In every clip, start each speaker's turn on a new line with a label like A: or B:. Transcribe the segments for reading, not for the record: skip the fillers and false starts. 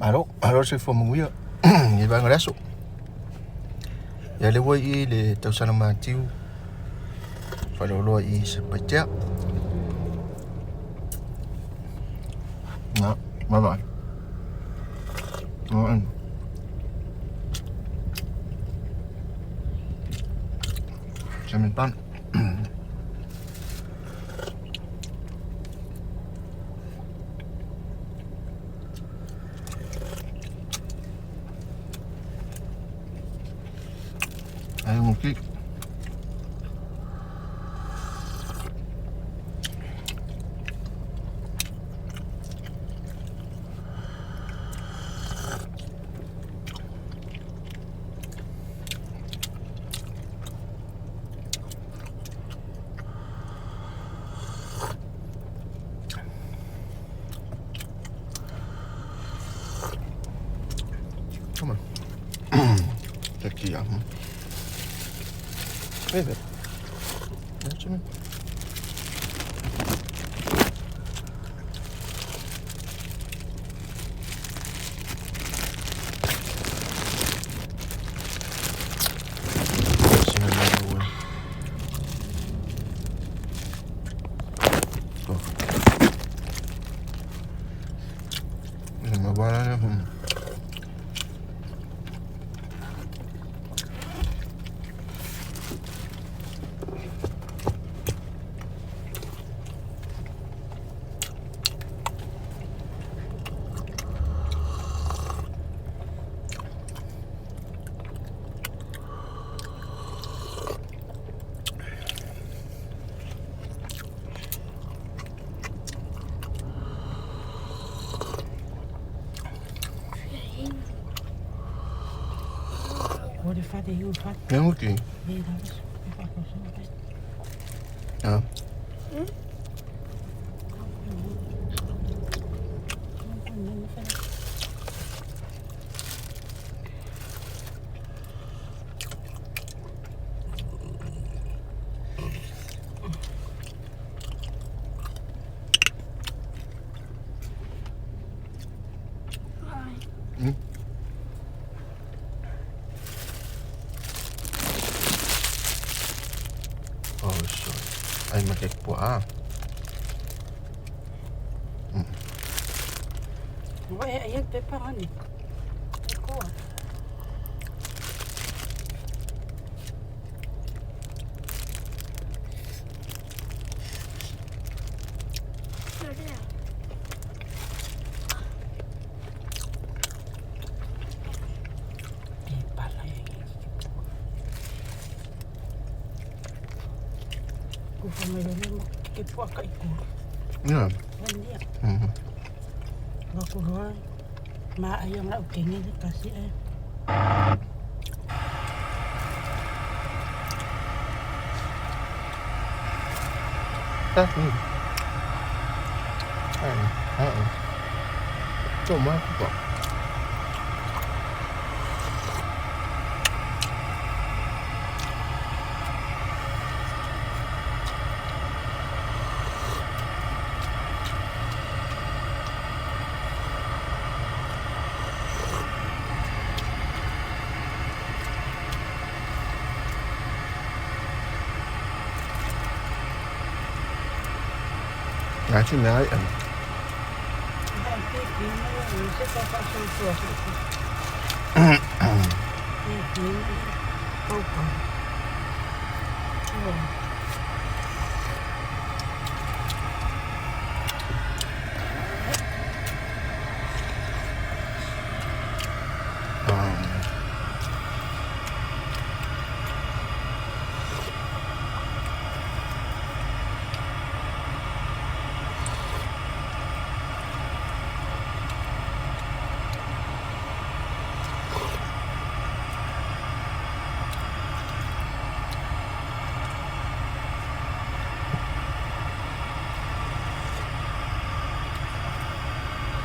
A: Malo, malo le soifua manuia i vaega o le aso. Ia lea ua i le tausaga matiu faleoloa i Satupaitea. Na, vaavaai. Vaavaai. Cinnamon bun. Ai mo ki. Come on. Teki ja. Ei vielä. Näetkö me? Sinne mennään. Tuo. Mä vaan
B: Hvor det fat er jo fat.
A: Ja, okay.
B: Det er der også.
A: Ja. Oh, sorry. Ai mä keppua.
B: Hvor er jeg pepperen? Det går. Det baller jeg ikke. Hvorfor må jeg ikke på at gå?
A: Ja. Mm-hmm.
B: Ma ayam lah okey ni kasih eh.
A: Tää niin. Ei, ei. Se on vähän kuka. Näin sinne ei.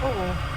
B: Oh.